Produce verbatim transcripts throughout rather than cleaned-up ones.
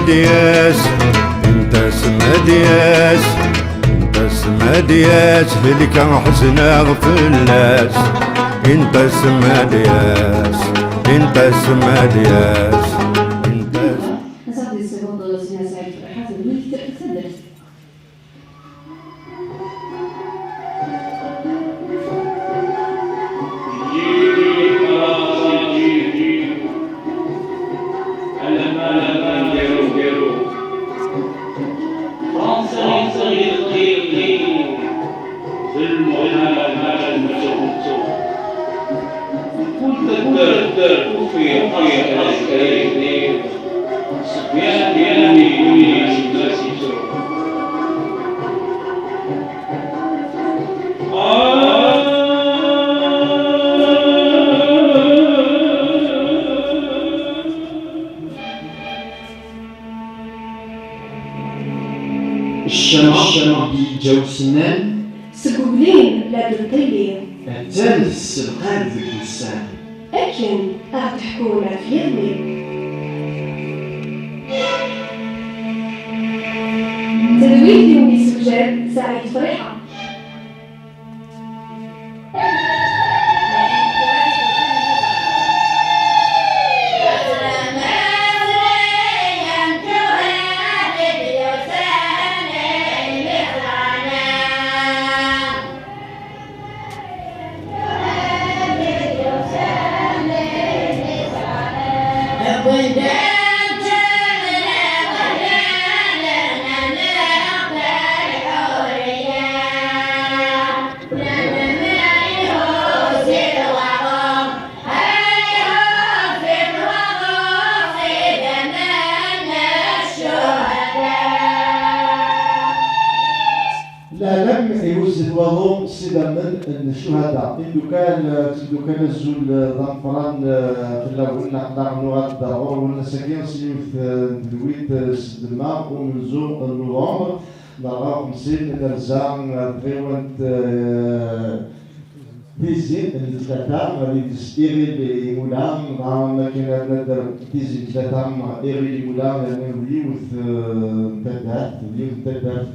Yes, انت سماد ياس، انت سماد ياس، هلكا حزنة فلاس. انت سماد ياس، انت سماد ياس، انت. Asaḍ yessiweḍ Sina Saɛid Ferḥat d wid tadert. Ccama, ccama i d-yeǧǧa usennan. Seg uglim la d-nṭili. Attan tesselqad deg wussan. Akken a ɣ-d-ḥkun ɣef yiḍelli. Tedwilt i wen-yessewjad Saɛid Friḥa. Leɛlam ihuzz-it waḍu s idammen n ccuhada. Imeddukal, eh, d timeddukal, azul, eh, d ameqqran, eh, fell-awen. Aql-aɣ nuɣal-d ar ɣur-wen ass-agi s yiwet, eh, n tedwilt, eh, s ddemma, umenzu n Nuvember, nerɣa xemsin, nerza, eh, tɣiwant, eh, Tizi n tlata, ad yelles iɣil imula, dɣa akken ad nader tizi n tlata, iɣil imula, yerna d yiwet, eh, n taddart, d yiwet n taddart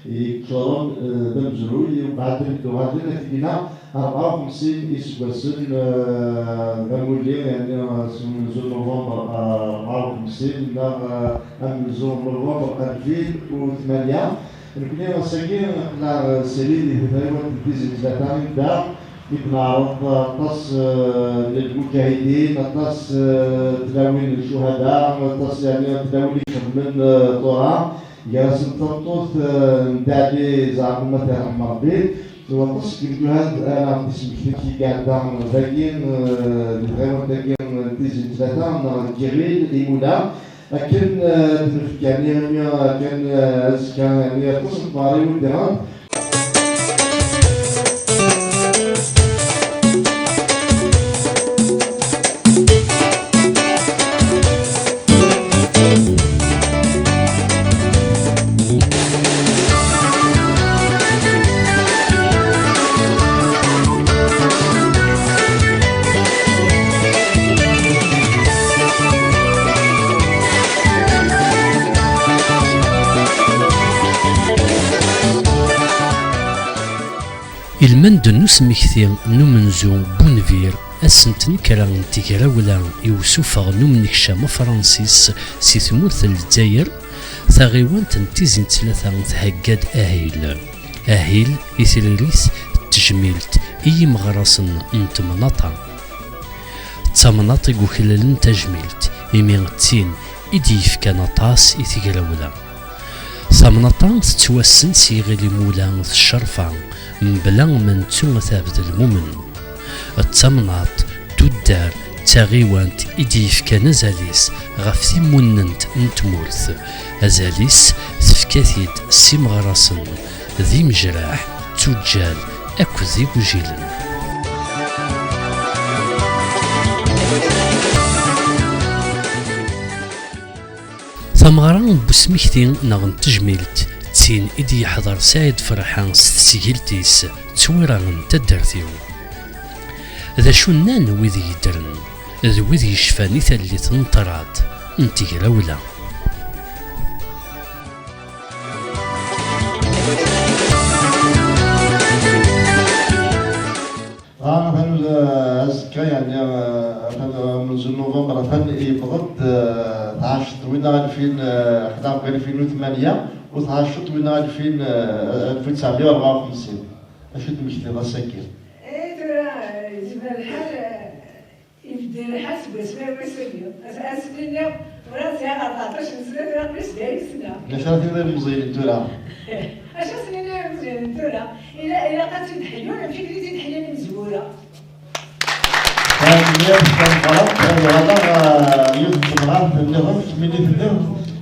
yeččuren, eh, d amezruy, umbeɛd ad d-uɣalen ad t-id-ina rebɛa u xemsin iseggasen, eh, d amulli, yerna s umenzu n Nuvember, eh, rebɛa u xemsin, neɣ, eh, amenzu n Nuvember alfin u tmanya. Nekni ass-agi aql-aɣ srid di tɣiwant n Tizi n Tlata, anda i d-neɛreḍ aṭas, eh, n lmuǧahidin, aṭas, eh, n tlawin n ccuhada, aṭas, yeɛni, n tlawin i ixedmen, eh, tura, gar-asen tameṭṭut, eh, n Dda Ɛli Zeɛbum, ad t-yerḥem Rebbi, d waṭas n yimjuhad ara ɣ-d-ismektin i iɛedda dagi, eh, di tɣiwant-agi n Tizi n Tlata, neɣ deg Iɣil, Imula. Akken, eh, ad d-nefk, yeɛni, imi, eh, akken, eh, azekka, yeɛni, aṭas n tmeɣriwin diɣen. Ilmend n usmekti n umenzu n Bunbir, ass n tnekra n tegrawla i usufeɣ n umnekcam afransis si tmurt n Lezzayer, taɣiwant n Tizi n Tlata thegga-d ahil. Ahil i tririt d tejmilt i yimeɣrasen n temnaḍt-a. D tamnaḍt i yuklalen tajmilt, imi d tin i d-yefkan aṭas i tegrawla. Tamnaḍt-a tettwassen s Yiɣil Imula d ccerfa, mebla ma nettu ad t-abed lmumen. D tamnaḍt, tuddar, d taɣiwant i d-yefkan azal-is ɣef timunent n tmurt. Azal-is tefka-t-id s imeɣrasen, d imejraḥ, d tuǧǧal akked d igujilen. Tameɣra n usmekti neɣ n tejmilt, d tin i d-yeḥḍer Saɛid Ferḥa s tesgilt-is Ttwira n taddart-iw. D acu nnan wid yeddren, d wid yecfan i tallit n ṭṭrad n tegrawla? Atan, eh, azekka, yeɛni, eh, atan, eh, amenzu n Nuvember, atan yewweḍ-d, eh, tɛecceḍt winna alfin, eh, aql-aɣ deg alfin u tmanya, u tɛecceḍt winna alfin, eh, alef u tesɛemya u rebɛa u xemsin. Acu d-tmektiḍ ass-agi? Eh, tura, eh, yezmer lḥal, eh, ibeddel lḥal seg wasmi ar wass-agi. As-, ass-nni-nni, ur as-sɛiɣ rbeɛṭac n sna, tura aql-i sdayes-nneɣ. Maca tin ilmeẓyen n tura. Acu as-nini i ilmeẓyen n tura? Ila-, ilaq ad tt-id-ḥyun, amek i tt-id-ḥyan imezwura? Tanemmirt tameqqrant, ad uɣaleɣ, ah, yiwet n temɣart nniḍen, kemmini telliḍ,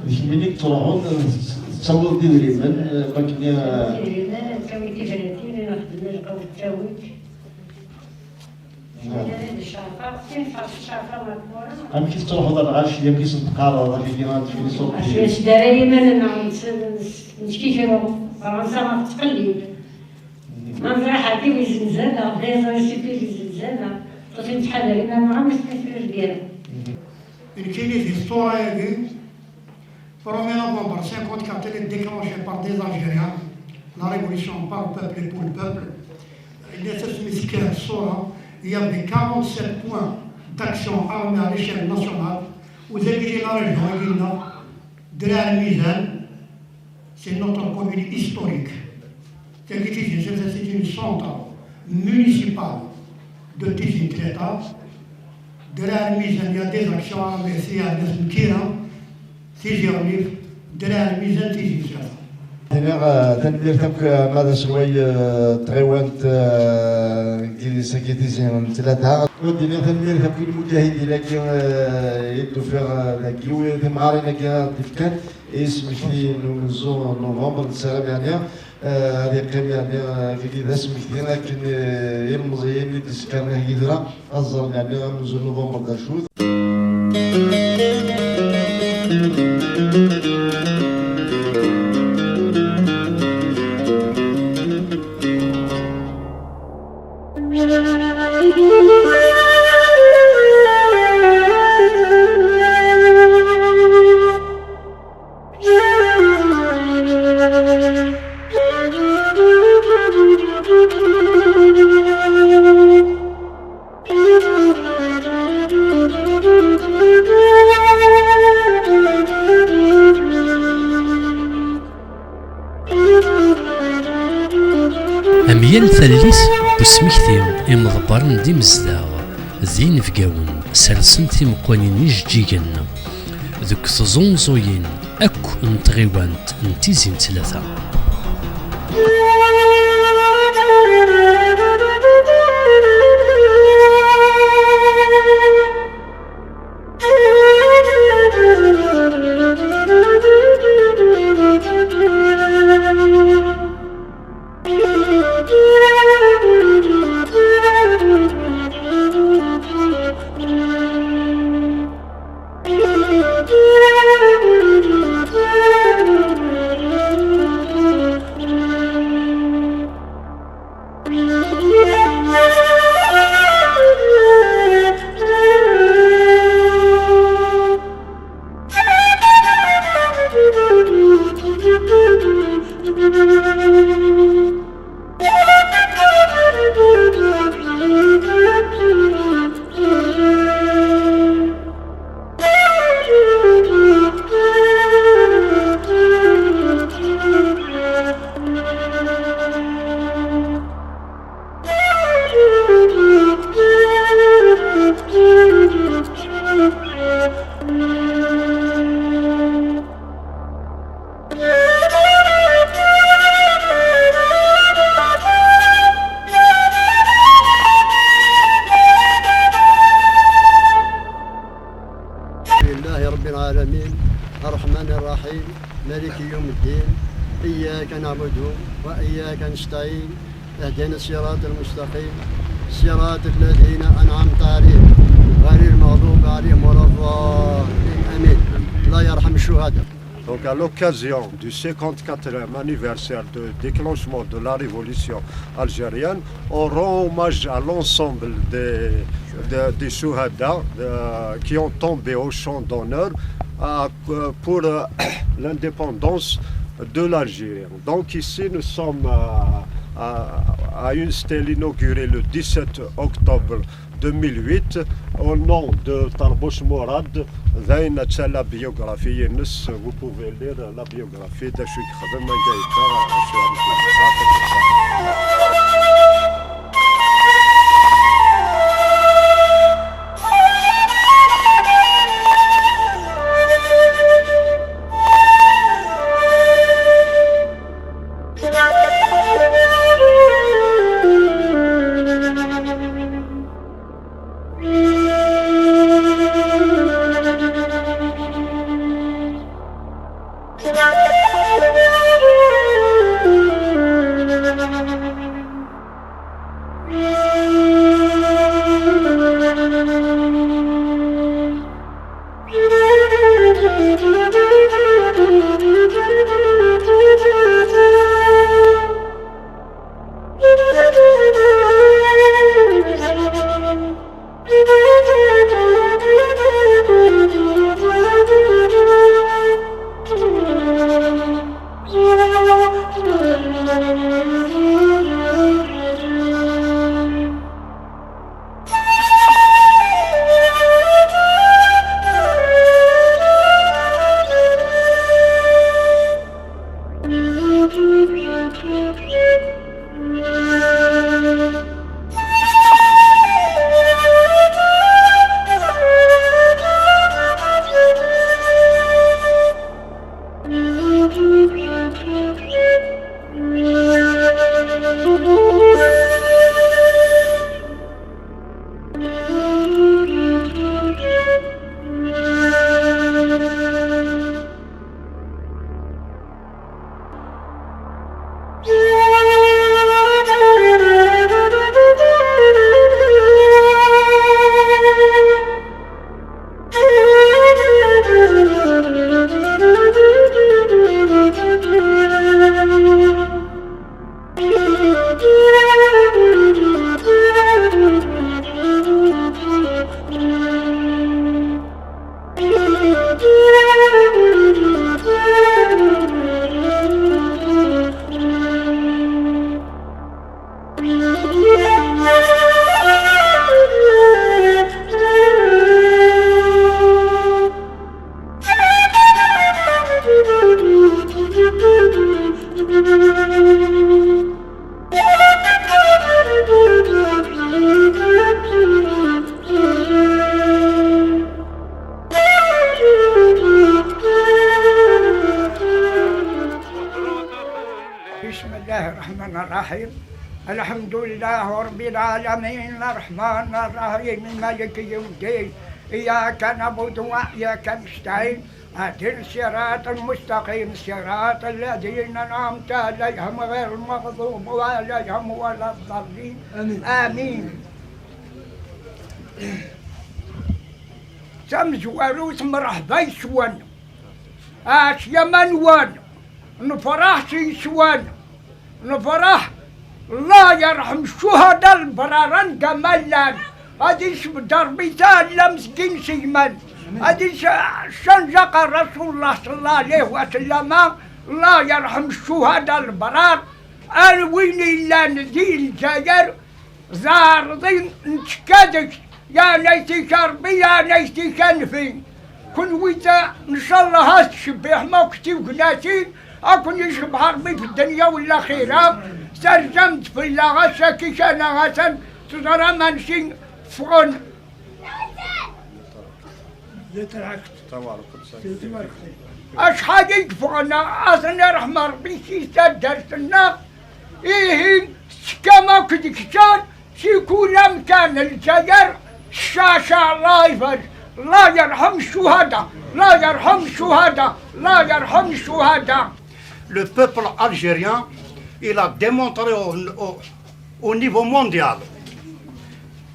d kemmini i yettruḥun, tettawiḍ-d idrimen, eh, wakken i, ah, idrimen, ad tawi tibratin, ad nexdem lqaw ttawi-d. Amek i tettruḥuḍ ar lɣaci, amek i sen-teqqareḍ, amek i ad tfini ṣṣut? Acu as-d-ara iman-nneɣ, nett-, nett-, nettkikru, Fransa ɣef tettqellib. Ma nẓra ḥafi wi zenzan, ɣef les récipes wi zenzan, ur ten-nettḥadar iman-nneɣ am ass n lgirra. Nekkini di ttura-agi, premier novembre cinquante-quatre, elle est déclenchée par des Algériens, la révolution par le peuple et pour le peuple. Il y a sept mille quinze, il y avait quarante-sept points d'action armée à l'échelle nationale. Vous avez la région, il y a Drar Mizan, c'est notre commune historique. Tagi Tizi, c'est une centre municipal de Tizi Tlata. Drar Mizan, il y a des actions armées, c'est à Nesmkira, Tizi Ɣlif, Drar Mizan, Tizi Tlata. Iniɣ, eh, tanemmirt akk, eh, ma d asway, eh, n tɣiwant, eh, n Tizi Tlata. Ad iniɣ tanemmirt akk i lmujahidin-agi, eh, i d-ufiɣ, eh, dagi, i temɣarin-agi ad d-fkan. Ismekti n umenzu n Nuvember, nessaram, yeɛni, eh, ad yeqqim, yeɛni, eh, wigi d asmekti akken, eh, ilmeẓyen i d-isekren i yidra ad ẓren, yeɛni, amenzu n Nuvember d acu-t. Am yal tallit n usmekti, imḍebbren d imezdaɣ d yinebgawen sersen timeqqwanin ijeǧǧigen deg tẓunẓuyin akk n tɣiwant n Tizi n Tlata. الحمد لله رب العالمين، الرحمن الرحيم، مالك يوم الدين، إياك نعبد وإياك نستعين، اهدنا الصراط المستقيم، صراط الذين أنعمت عليهم، غير المغضوب عليهم ولا الضالين، آمين. الله يرحم الشهداء. Donc, à l'occasion du cinquante-quatrième anniversaire de déclenchement de la révolution algérienne, on rend hommage à l'ensemble des, de- des shuhada, euh, qui ont tombé au champ d'honneur à- pour, euh, l'indépendance de l'Algérie. Donc ici, nous sommes à, a, a une stèle inaugurée le dix-sept octobre deux mille huit au nom de Tarbous Mourad. Dayen, atta la biographie-ines, vous pouvez lire la biographie d acu i yexdem, anga yedda, acu ara yexdem. بسم الله الرحمن الرحيم. الحمد لله رب العالمين، الرحمن الرحيم، مالك يوم الدين، إياك نعبد وإياك نستعين، اهدنا الصراط المستقيم، صراط الذين أنعمت عليهم غير المغضوب عليهم ولا الضالين. آمين. آمين. Tamezwarut, mṛeḥba yes-wen. Ɛeslama-nwen. Nefṛeḥ s yes-wen. Nefṛeḥ. Allah yerḥem ccuhada lebrar anda ma llan. Ad isbedd Ṛebbi taɛellamt n yimsegman. Ad is-, cenjaq Rasulullah صلى الله عليه وسلم. Allah yerḥem ccuhada lebrar. Ar win illan di Lezzayer, d aɛerḍi n tkadext, yeɛna-t-ika Ṛebbi, yeɛna-t-ika nnfi. Kunwi ta, ncallah ad tcebbiḥem akk tignatin, ad ken-icebbeḥ Ṛebbi fi ddenya u laxira, terzamt fell-aɣ ass-agi kan, atan teẓram ansi ffɣen. Acḥal i yeffɣen, ad ten-iṛḥem Ṛebbi si taddart-nneɣ. Ihi, tettekkam akk deg-sen, si kul amkan, Lezzayer, ccaca, Allah ibarek, Allah yerḥem ccuhada, Allah yerḥem ccuhada, Allah yerḥem ccuhada. Le peuple algérien, il a démontré au, au, au niveau mondial.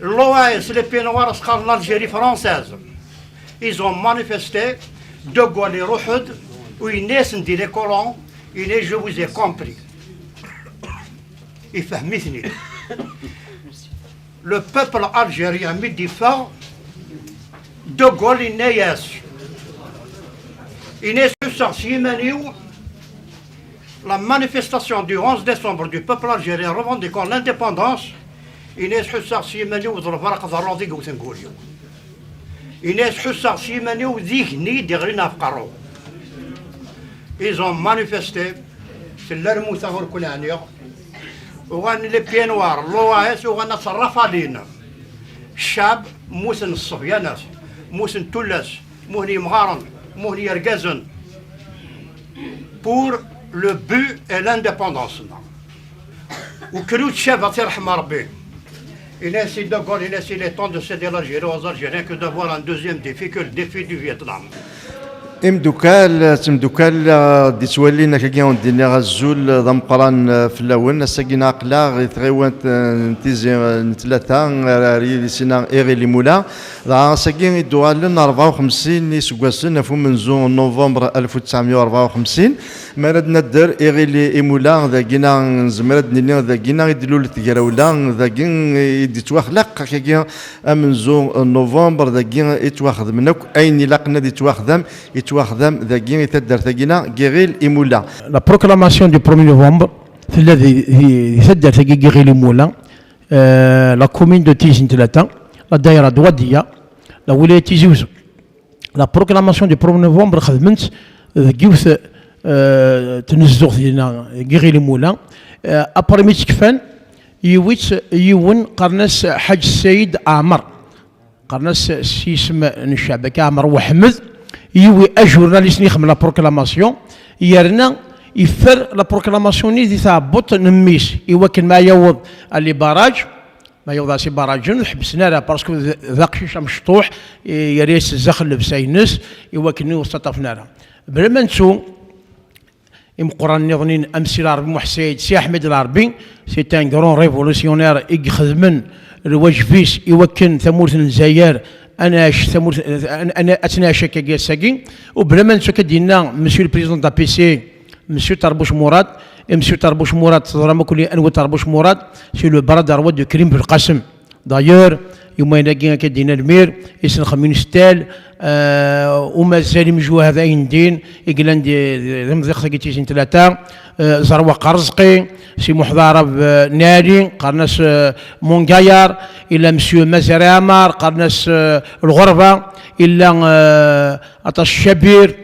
L'O A S, les Pieds Noirs, l'Algérie française, ils ont manifesté, De Gaulle iruḥ-d, u yenna-yasen di les colons, yenna, je vous ai compris. Ifhem-iten-id. Le peuple algérien mi d-iffeɣ, De Gaulle yenna-yas, yenna-yas, ḥusseɣ s yiman-iw, La manifestation du onze décembre du peuple algérien revendiquant l'indépendance, ini-as ḥusseɣ s yiman-iw d lberq ḍerruɣ deg wten gul-iw. Ini-as ḥusseɣ s yiman-iw d igenni i d-iɣlin ɣef qerru. Ils ont manifesté, tella lmuta ur ken-ɛniɣ. Uɣalen les pieds noirs, l'O A S, uɣalen ad ttṛafalin. Ccab, mmuten ṣṣebyan-as, mmuten tullas, mmuten yemɣaren, mmuten yergazen. Pour le but et l'indépendance. Ukrut ccab ad t-irḥem Rebbi. Ini-as i De Gaulle, ini-as il est temps de céder l'Algérie aux Algériens que d'avoir un deuxième défi que le défi du Vietnam. Imdukal, timdukal, eh, d-ittwalin akkagi, ad d-iniɣ azul d ameqqran, eh, fell-awen. Ass-agi neɣ aql-aɣ i tɣiwant, eh, n Tizi, eh, n Tlata, eh, ar yidis-ina Éric Limoula. Dɣa ass-agi i d-uɣalen rebɛa u xemsin iseggasen ɣef umenzu n novembre alef u tesɛemya u rebɛa u xemsin. Mi ara d-nadder Éric Limoula, dagina nezmer ad d-nini dagina i d-lul tegrawla, dagi i d-ittwaxlaq akkagi amenzu n novembre, dagi i ttwaxedmen akk ayen ilaqen ad ittwaxdam, ittwaxdam dagi i taddart-agina n Éric Limoula. La proclamation du premier novembre tella di, di, di taddart-agi n Éric Limoula, euh, la commune de Tizi n Tlata, la daïra d Wadia, la wilaya Tizi Uzzu. La proclamation du premier novembre xedmen-tt deg yiwet, euh, tnezduɣt dinna n Éric Limoula. Euh, après mi tt-kfan, yiwi-tt yiwen qqaren-as Ḥaǧ Sayid Ɛmer. Qqaren-as s yisem n ccɛeb akka Ɛmer Weḥmed, yiwi ajurnalist-nni ixeddem la proclamation, yerna iffer la proclamation-nni di tɛebbuḍt n mmi-s, i wakken ma yaweḍ à les barrages, ma yaweḍ à ces barrages, ur ḥebbsen ara, parce que d, d aqcic amecṭuḥ, i, yerra-yas zdaxel llebsa-ines, i wakken ur ttaṭṭafen ara. Bla ma nettu, imeqqranen nniḍen am Si Lɛerbi Muḥ Said, Si Ḥmed Lɛerbi, c'est un grand révolutionnaire i ixedmen lwajeb-is i wakken tamurt n Lezzayer ad nɛac tamurt, ad, ad, ad tt-nɛac akkagi ass-agi. U bla ma nettu akka d-yenna Monsieur le Président de l'A P C, Monsieur Tarbuc Mourad, et Monsieur Tarbuc Mourad, teẓram akk anwa Tarbuc Mourad, c'est le bras droit de Krim Belqasem. D'ailleurs, yumayen-agi akka d-yenna lmir, isenxem unestal, euh, u mazal imjuhad ayen din, i yellan di, di, di temḍiqt-agi Tizi n Tlata, euh, Zerwaq Rzqi, Si Muḥ Aɛrab, euh, Nali, qqaren-as, euh, Mongayar, illa Monsieur Mazar Amar, qqaren-as, euh, Lɣerba, illa, euh, aṭas Cabir,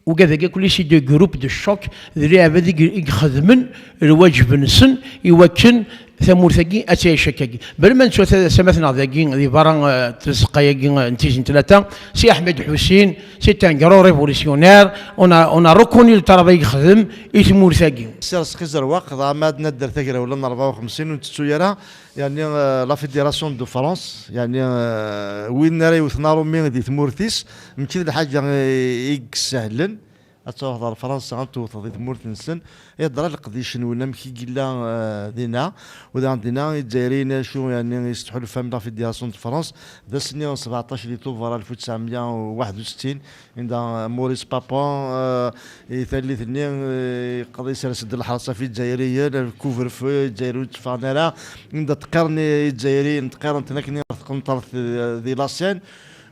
Ugad-agi akk c'est des groupes de choc, d lɛibad i i ixedmen lwaǧeb-nsen i wakken tamurt-agi ad tɛic akkagi. Bla ma nettu ta-, tamatin-nneɣ dagi di berra, eh, tzeqqa-agi, eh, n Tizi n Tlata, Si Ḥmed Ḥusin, c'est un grand révolutionnaire, on a, on a reconnu le travail i yexdem i tmurt-agi. Si Rezqi Zerwaq, dɣa ma ad nadder tagrawla n rebɛa u xemsin ur nettettu ara, Yani, euh, la Fédération de France, yani, euh, win ara yewten aṛumi di tmurt-is, mačči d lḥaǧa i, i yessehlen ad truḥeḍ ɣer Fransa, ad tewteḍ di tmurt-nsen. Ihedder leqdic-nwen amek i yella, euh, dinna, u daɣen dinna Izzayriyen acu, yani, yestḥulfan la Fédération de France, d ass-nni n sbeɛṭac di Tubeṛ alef u tesɛemya u waḥed u settin, Inda Maurice Papon, eh, i tallit-nni, eh, yeqḍa yesres-d lḥerṣ ɣef Izzayriyen, couvre-feu, Izzayriyen ur tteffɣen ara. Inda ttqiren Izzayriyen, ttqiren-ten akken i ɣer tqenṭert, eh, di la Seine.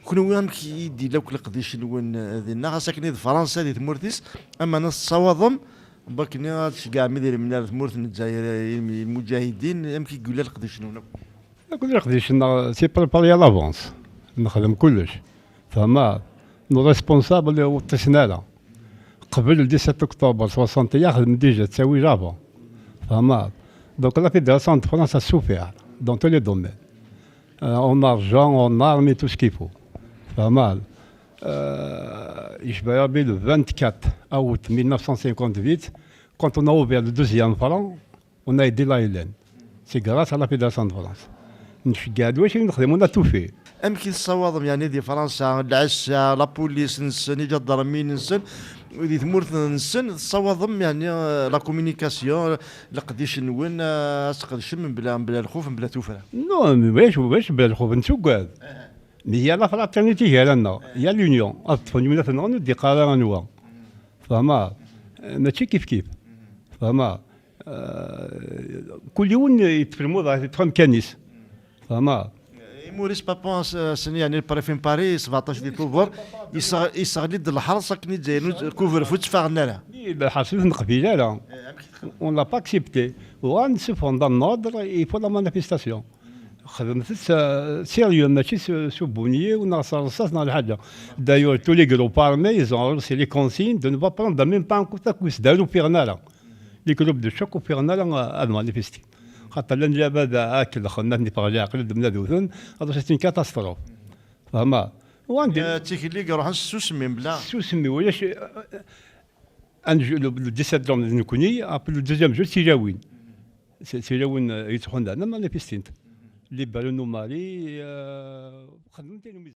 Kenwi amek i d-yella akk leqdic-nwen, eh, dinna? Xas akken i d Fransa di tmurt-is, ama tessawaḍem bakken ad tceggɛem idrimen ar tmurt n Lezzayer, eh, i lmuǧahidin, amek i yella leqdic-nwen akk? Akked leqdic-nneɣ, c'est préparé à l'avance. Nexdem kullec. Tfehmeḍ? Nos responsables ur ṭṭisen ara. Qbel le dix-sept octobre soixante et un, xedmen déjà ttawi Java. Tfehmeḍ? Donc la Fédération de France a souffert dans tous les domaines. Euh, en argent, en armes et tout ce qu'il faut. Tfehmeḍ? Euh, je me rappelle le vingt-quatre août mille neuf cent cinquante-huit, quand on a ouvert le deuxième front, on a aidé l'A L N. C'est grâce à la Fédération de France. Nceggeɛ-d wacu i nexdem, on a tout fait. Amek i tessawaḍem, yani, di Fransa, lɛessa, la police-nsen, iǧadarmiyen-nsen, di tmurt-nsen, tessawaḍem, yani, la communication, leqdic-nwen, eh, ad sqedcem mebla, mebla lxuf, mebla tuffra? Non, mais ulac, ulac mebla lxuf, nettugad. Mais il y a la fraternité gar-aneɣ, il y a l'union. Ad ṭṭfen yemma-tneɣ, ur d-iqqar ara anwa. Tfehmeḍ? Mačči kif kif. Tfehmeḍ? Euh, kul yiwen yeṭṭef lmuḍ, yeṭṭef amkan-is. Tfehmeḍ? Maurice Papon, ass-nni, yeɛni, le préfet n Paris, sebɛeṭṭac di Tubeṛ, yesseɣ-, yesseɣli-d lḥerṣ akken i d-zaynu, couvre-feu ur ttfaɣen ara. Lḥerṣ ur t-neqbil ara. On l'a pas accepté. Uɣalen ssufɣen-d un ordre, il faut la manifestation. Xedmet-tt, euh, sérieux, mačči s, s ubunyiw neɣ s rrṣaṣ neɣ lḥaǧa. D'ailleurs, tous les groupes armés, ils ont reçu les consignes de ne pas prendre même pas un coup de, ur fiɣen ara. Les groupes de choc ur fiɣen ara, euh, ad manifester. Xaṭer llan labad ad kellxen, ad neffeɣ leɛqel, ad mnaduten, alors c'est une catastrophe. Fehmeḍ? Wan di Euh, d tikli i iruḥen s tsusmi, mebla. Tsusmi, ulac, euh, un jour, le, le dix-sept janvier d nekni, après le deuxième jour, d tilawin. S-, tilawin, euh, yettḥundan, am manifestint. Les ballons au Mali, euh, xedmen tilawin.